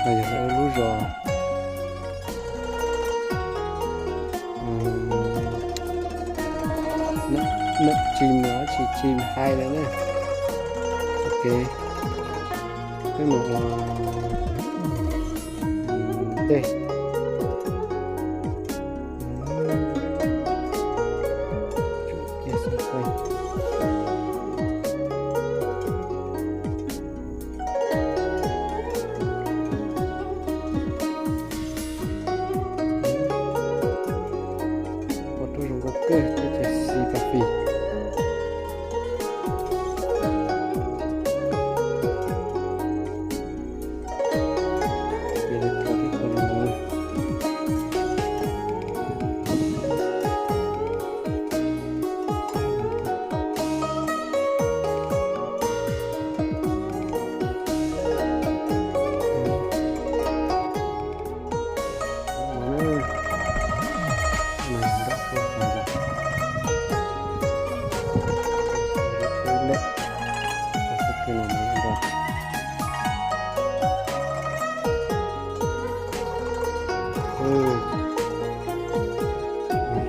No yog lawv lub zos Nam Tsim los tsis Tsim Hais lawm na. Ok, peb mus ua ntej. Ua rau zoo nkauj kawg teb chaws Xi Pas Fis. Ces lawv tso tib qho li no.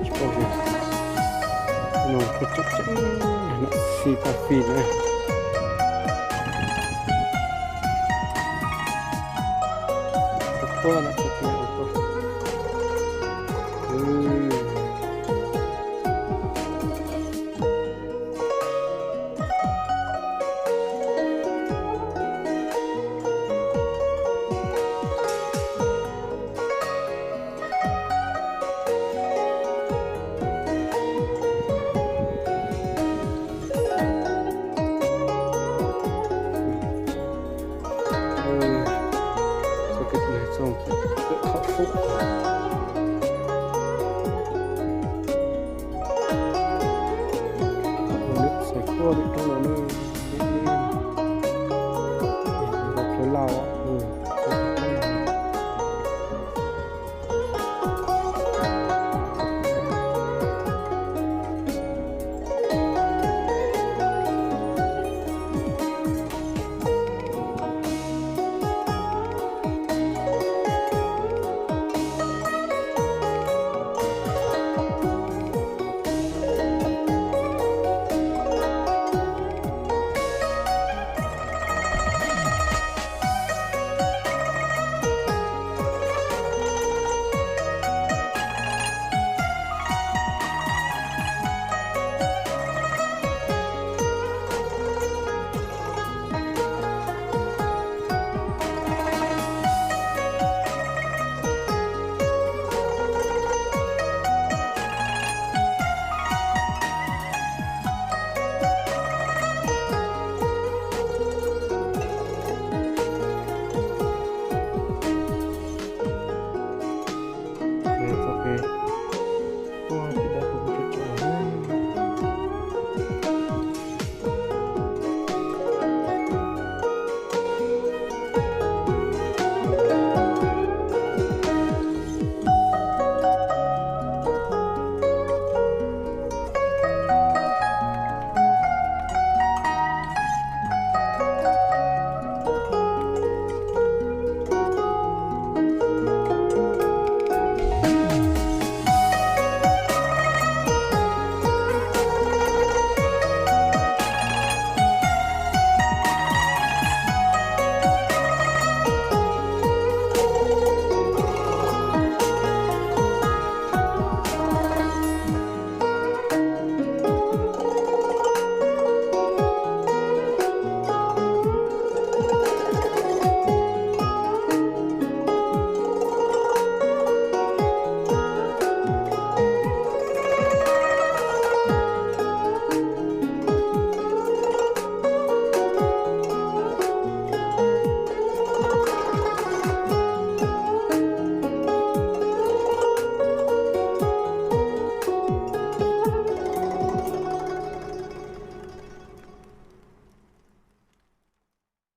Tsis paub, no koj tsom tseeb, Xi Pas Fis na. Tus tuaj na, tus tuaj, tus tuaj. Txoj kev tus neeg txog kawm qhov fub, ua lub txhais kuaj lub